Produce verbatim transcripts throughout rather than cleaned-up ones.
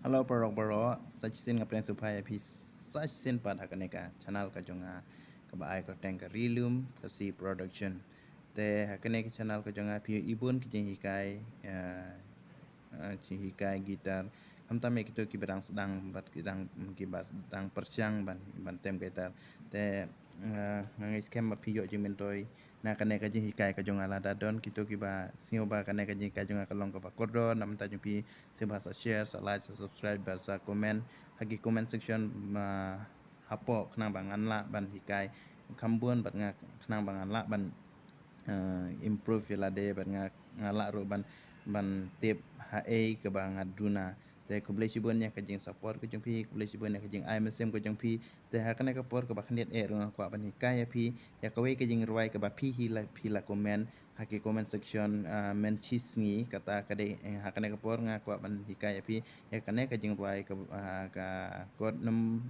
Hello paralok baroh, sa shisien nga pdiang sngewbha ïa phi sa shisien pat ha kane ka channel ka jong nga kaba ai kyrteng ka Rilum Khasi Production. Te ha kane ka channel ka jong nga phi ïohi bun ki jinghikai, eh, eh, jinghikai guitar. Khamtam ïa kito kiba dang sdang bad ki dang, kiba dang pyrshang ban, ban tem guitar. Te, eh, nga ngeit skhem ba phi ïoh jingmyntoi na kane ka jinghikai ka jong nga. Lada don kito kiba sngew ba kane ka jinghikai jong nga ka long kaba kordor na bynta jong phi, sngewbha sa share, sa like, sa subscribe bad sa comment ha ki comment section, ma, hapoh, khnang ba ngan lah ban hikai kham bun bad nga, khnang ba ngan lah ban, eh, improve ïa lade bad nga, nga lah ruh ban, ban tip ha ei kaba nga duna. Te khublei shibun ïa ka jingsupport ka jong phi, khublei shibun ïa ka jingai mynsiem ka jong phi. Te ha kane ka por kaba khyndiat eh ruh nga kwah ban hikai ïa phi ïa kawei ka jingrwai kaba phi hi la, phi la comment ha ki comment section, ah, mynshisngi. Kata ka dei, eh, ha kane ka por nga kwah ban hikai ïa phi ïa kane ka jingrwai ka, ah, ka chord num,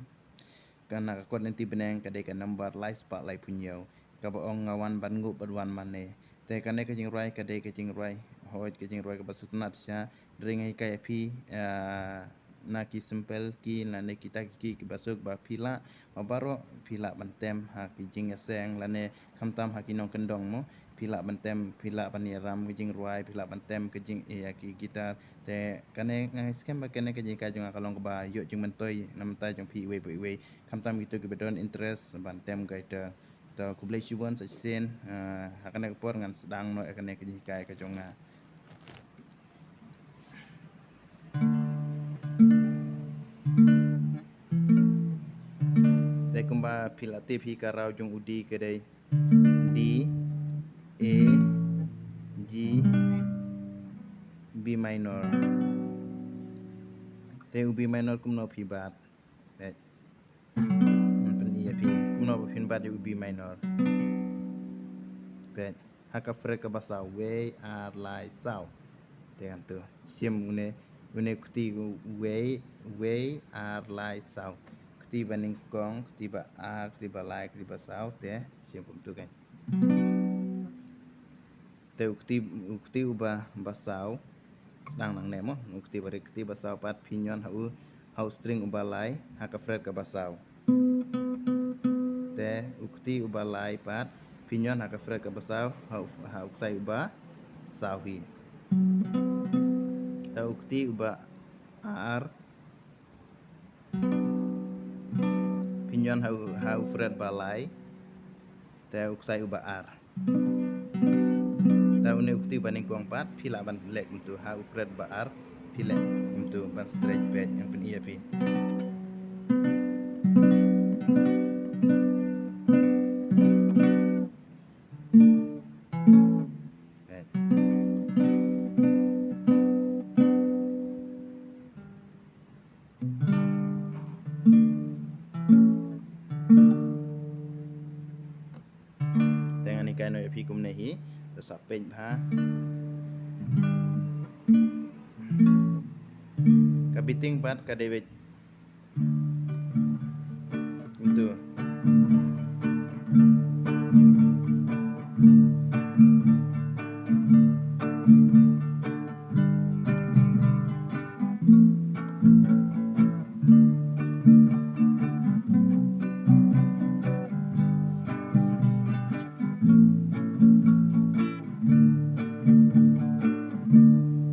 ka na ka chord lynti bneng ka dei ka number lai spah laiphew hynñiew, kaba ong nga wan ban nguh bad wan mane. Te kane ka jingrwai ka dei ka jingrwai, hooid, ka jingrwai kaba sngewtynnat shisha. Hynrei nga hikai ïa phi, ah, na ki sample ki, na ne kita ki, ki, kiba suk ba phi lah, ba baroh phi lah ban tem ha ki jingïaseng lane khamtam ha ki nongkyndong mo. Phi lah ban tem, phi lah ban ïaram ki jingrwai, phi lah ban tem ki jing, ïa ki guitar. Te kane nga ngeit skhem ba kane ka jinghikai jong nga ka long kaba ïoh jingmyntoi na bynta jong phi iwei pa iwei. Khamtam kito kiba don interest ban tem guitar. To khublei shibun sa shisien, eh, ha kane ka por ngan sdang noh ïa kane ka jinghikai ka jong nga. Te kumba phi la tip hi, ka raw jong u D ka dei D, A, G, B minor. Te u B minor kumno phi bat? Peit. Ngan pyni ïa phi kumno ba phin bat ïa u B minor. Peit. Ha ka fret kaba saw, wei, ar, lai, saw. Te hangto shim une, une kti wei, wei, ar, lai, saw. Kti ba nyngkong, kti ba ar, kti ba lai, kti ba saw, te shim kumtu kan. Te u kti, u kti uba, ba saw. Sdang nangne mo, u kti ba ri, kti ba saw pat phin ñion ha u, ha u string uba lai, ha ka fret kaba saw. Te u kti uba lai pat phin ñion ha ka fret kaba saw, ha u, ha u ksai uba saw hi. Te u kti uba ar phin ñion ha u, ha u fret ba lai. Te u ksai uba ar. Te une u kti ba nyngkong pat phi lah ban leh kumtu, ha u fret ba ar phi leh kumtu ban stretch. Peit, ngan pyni ïa phi. Peit. Te ngan hikai noh ïa phi kumne hi. Te sa peit bha. Ka beating pat ka dei beit kumtu.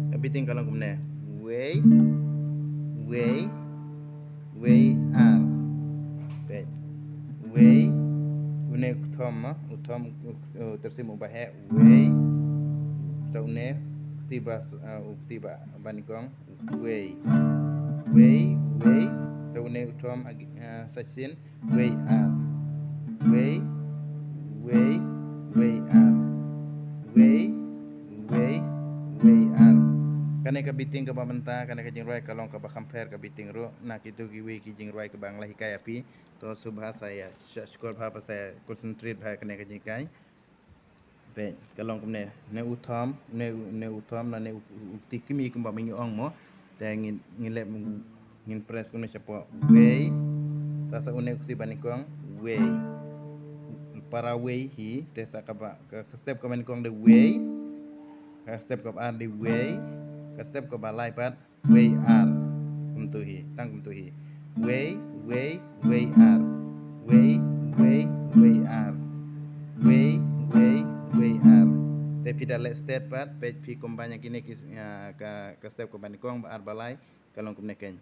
Ka beating ka long kumne. Wei, wei, wei, ar. Peit. Wei, une u thom, ma, u thom, u, u tyrsim uba heh, wei. Sa une, kti ba, uh, u kti ba, ba nyngkong, wei. Wei, wei, sa une u thom, ag-, uh, sa shisien, wei, ar. Wei, wei, wei, ar. Wei, wei, wei, ar. Kane ka beating kaba mynta, kane ka jingrwai ka long kaba kham pher ka beating ruh na kito kiwei ki jingrwai kaba nga la hikai ïa phi. To sngewbha sa ïa, sa sngewbha ba sa ïa concentrate bha kane ka jinghikai. Peit, ka long kumne, ne u thom, ne u, ne u thom, na ne u, u, u kti kmie kumba ma ngi ong mo. Te ngin, ngin leh, ngin press kumne shapoh. Wei. Te sa une u kti ba nyngkong, wei. Para wei hi, te sa kaba, ka, ka step kaba nyngkong dei wei. Ka step kaba ar dei wei. Ka step kaba lai pat, wei ar. Kum Kumtu hi, tang kumtu hi. Wei, wei, wei ar. Wei, wei, wei ar. Wei, wei, wei ar. Te phi da leh step pat, peit phi kumba ïa kine ki, ah, ka, ka step kaba nyngkong, ba ar, ba lai, ka long kumne kein.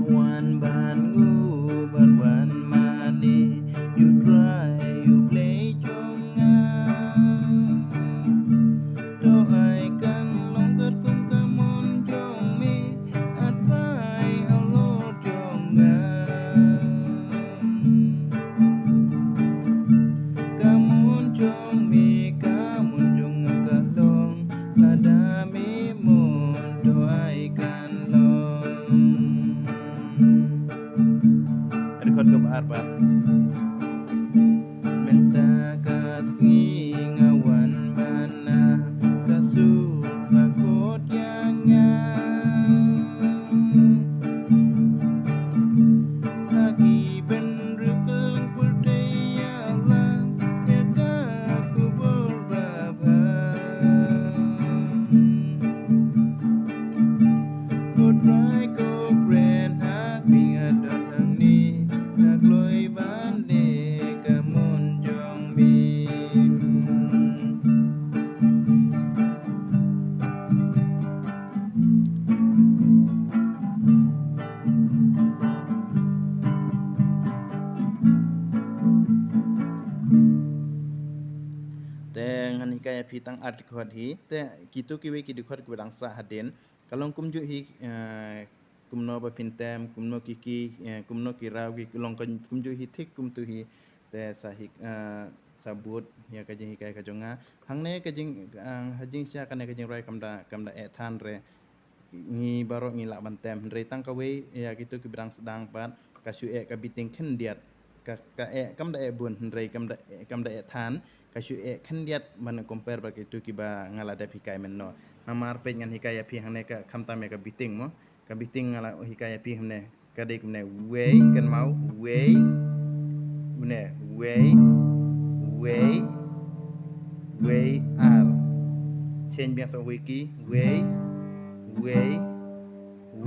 Wan ban ngu, ban wan mane, you try, you play jong nga. To ai kan long katkum ka mon jong me, a try halor jong nga. Ka mon jong me, ka mon jong nga ka long, lada me mon to ai kan long. Record kaba ar pat. Mynta ka sngi nga wan ban na ka sur ka khot ïa nga. Ha ki bynriew kylleng pyrthei ïa la ïa ka khubor ba bha. Ko Trai ko kren ha phi nga don hangne, nga kloi ban leh ka mon jong me. Te ngan hikai ïa phi tang ar dkhot hi, te kitu kiwei ki dkhot kiba dang sah hadien. Ka long kumjuh hi, eh, kumno ba phin tem, kumno ki key, eh, kumno ki raw, ki long ka kumjuh hi thik kumtu hi. Te sa hi, eh, sa bud ïa ka jinghikai ka jong nga. Hangne ka jing, eh, ha jingshisha kane ka jingrwai kam da, kam da eh than re. Ngi baroh ngi lah ban tem. Hynrei tang kawei ïa kitu kiba dang sdang pat, ka shu eh ka beating khyndiat. Ka, ka eh kam da eh bun, hynrei kam da, kam da eh than, ka shu eh khyndiat ban compare bad kitu kiba nga la dep hikai mynno. Namar peit ngan hikai ïa phi hangne ka khamtam ïa ka beating mo. Ka beating nga la hikai ïa phi hangne. Ka dei kumne, wei, kynmaw, wei. Kumne, wei, wei, wei, ar. Change biang sa wei ki, wei, wei,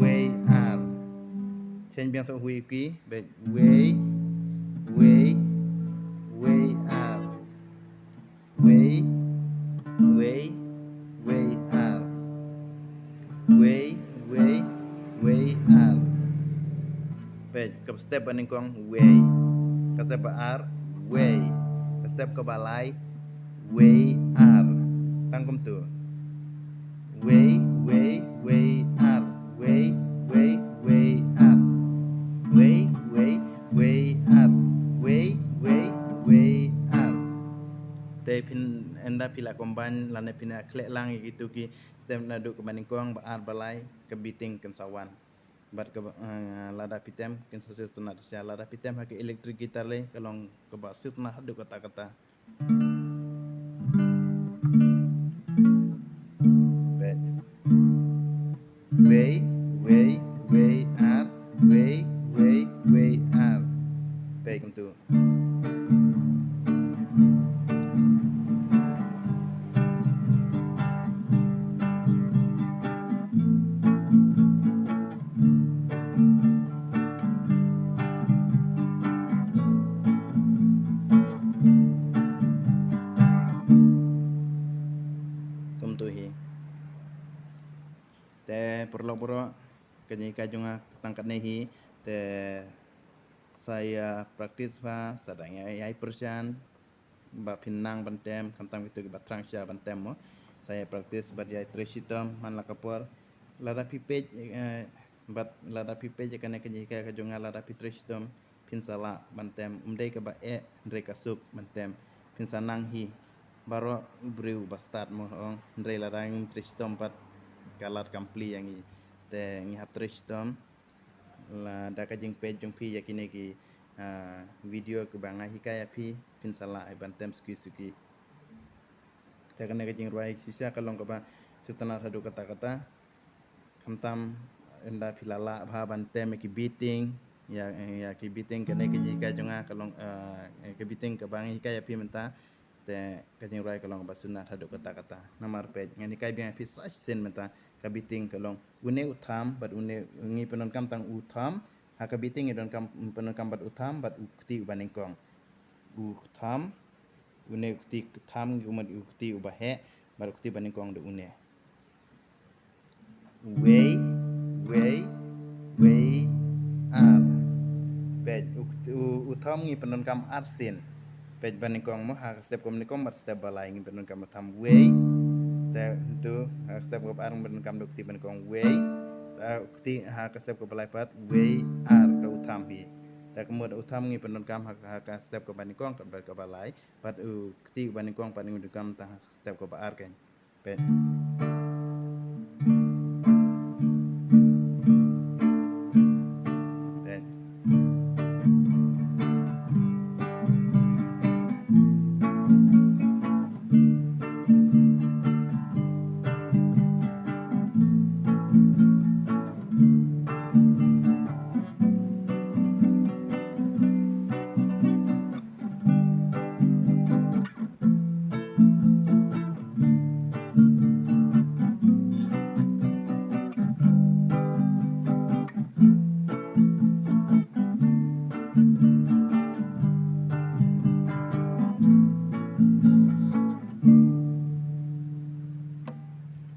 wei, ar. Change biang sa wei ki, bad wei, wei, wei, ar. Wei, wei, wei, ar. Wei, wei, wei, ar. Peit, ka step ba nyngkong, wei. Ka step ba ar, wei. Ka step kaba lai, wei, ar. Tang kumtu. Wei, wei, wei, ar. Wei, wei, wei, ar. Wei, wei, wei, ar. Wei, wei, wei, ar. Te phin ynda phi la combine lane phin ïa khleh lang ïa kitu ki step naduh kaba nyngkong, ba ar, ba lai, ka beating kan sa wan. Bad kaba, eh, lada phi tem kin sa sngewtynnat shisha, lada phi tem ha ka electric guitar lei ka long kaba sngewtynnat haduh katta katta. Peit. Wei, wei, wei, ar, wei, wei, wei, ar. Peit kumtu. Kumtu hi. Te paralok baroh, ka jinghikai jong nga tang katne hi, te sa ïa practice bha, sa dang ïa, ïa pyrshang ba phin nang ban tem, khamtam kito kiba thrang sha ban tem mo. Sa ïa practice bad ïa trei shitom man la ka por. Lada phi peit, eh, bad lada phi peit ïa kane ka jinghikai ka jong nga, lada phi trei shitom, phin sa lah ban tem, ym dei kaba eh, hynrei ka suk ban tem. Phin sa nang hi. baroh u briew ba stad mo ong, hynrei lada ngim trei shitom pat ka lad kam plie ïa ngi. Te ngi hap trei shitom. Lada ka jingpeit jong phi ïa kine ki, ah, video kiba nga hikai ïa phi, phin sa lah ban tem suki suki. Te kane ka jingrwai shisha ka long kaba sngewtynnat haduh katta katta. Khamtam ynda phi la lah bha ban tem ïa ki beating, ïa, ïa ki beating, kane ka jinghikai jong nga ka long, eh, ka beating kaba nga hikai ïa phi mynta. Te ka jingrwai ka long kaba sngewtynnat haduh katta katta. Namar peit, ngan hikai biang ïa phi sa shisien mynta. Ka beating ka long une u tham bad une, ngi pyndonkam tang u tham. Ha ka beating ngi donkam, pyndonkam bad u tham bad u kti uba nyngkong. U tham, une u kti tham ngi u mut u kti uba heh, bad u kti ba nyngkong da une. Wei, wei, wei, ar. Peit, u, u, u tham ngi pyndonkam ar sien. Peit ba nyngkong mo, ha ka step kaba nyngkong bad step ba lai ngi pyndonkam u tham wei. Te tu, ha ka step kaba ar ngi pyndonkam da u kti ba nyngkong wei. Te u kti ha ka step kaba lai pat wei, ar da u tham hi. Te ka mut u tham ngi pyndonkam ha, ha ka step kaba nyngkong, kaba, kaba lai. Bad u kti uba nyngkong pat ngi pyndonkam tang ha ka step kaba ar kein. Peit. Peit.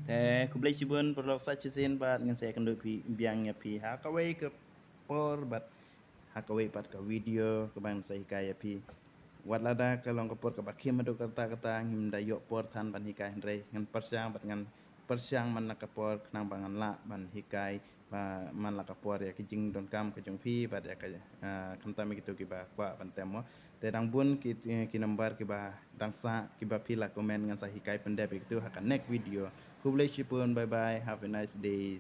Te khublei shibun paralok, sa shisien bad ngan sa ïakynduh phi biang ïa phi ha kawei ka por bad ha kawei pat ka video kaba ngan sa hikai ïa phi. Wat lada ka long ka por kaba khim haduh katta katta ngim da ïoh por than ban hikai, hynrei ngan pyrshang bad ngan pyrshang man la ka por khnang ba ngan lah ban hikai ba man la ka por ïa ki jingdonkam ka jong phi bad ïa ka, ah, khamtam ïa kito kiba kwah ban tem mo. Te dang bun ki, ki number kiba dang sah kiba phi la comment, ngan sa hikai pyndep ïa kito ha ka next video. Khublei shibun, bye bye, have a nice day.